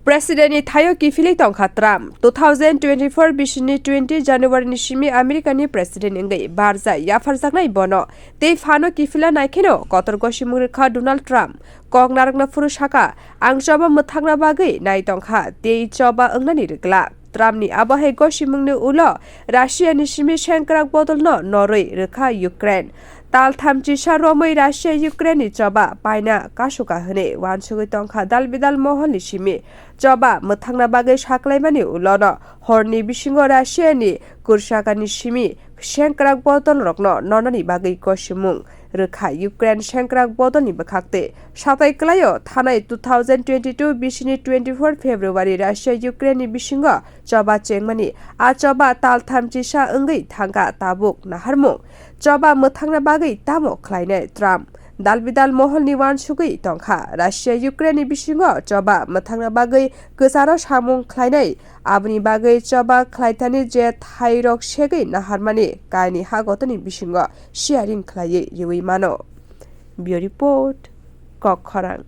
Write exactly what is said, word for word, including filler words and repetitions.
President ni thaio kiphilwi tongkha Trump. Two thousand twenty-four bisini twenty January ni simi America ni President wngwi barjai yapharjaknai bono. Tei phano kiphila naikheno kotor gosimung rwkha Donald Trump. Kok narwkna phuru saka, "Ang choba mwthangna bagwi nai tongkha, tei choba wngnani rwgwla." Trump ni abo hai gosimungni ulo Russia ni simi sengkrak bodolno norwi rwkha Ukraine. Tal thamchisa romwi Russia Ukraine ni choba paina kasuka hwnwi uansugwi tongkha dal bidal moholni simi. Choba mwthangna bagwi saklaimani ulono horni bisingo Russia ni kursakani simi sengkrak bodolrokno nonani bagwi gosimung rwkha Ukraine sengkrak bodolni bwkhak tei satai kwlaio thanai two thousand twenty-two bisini twenty-four February Russia Ukraine ni bisingo choba chengmani. A choba tal thamchisa wngwi thangkha tabuk naharmung. Choba mwthangna bagwi tamo khlainai Trump? Dal bidal moholni uansugwi tongkha Russia Ukraine ni bisingo choba mwthangna bagwi kwcharo samung khlainai. Aboni bagwi choba khlaithani je thairok segwi naharmani kaini hagotoni bisingo sharing khlaiwi riwi mano. Bureau Report, Kok Khorang.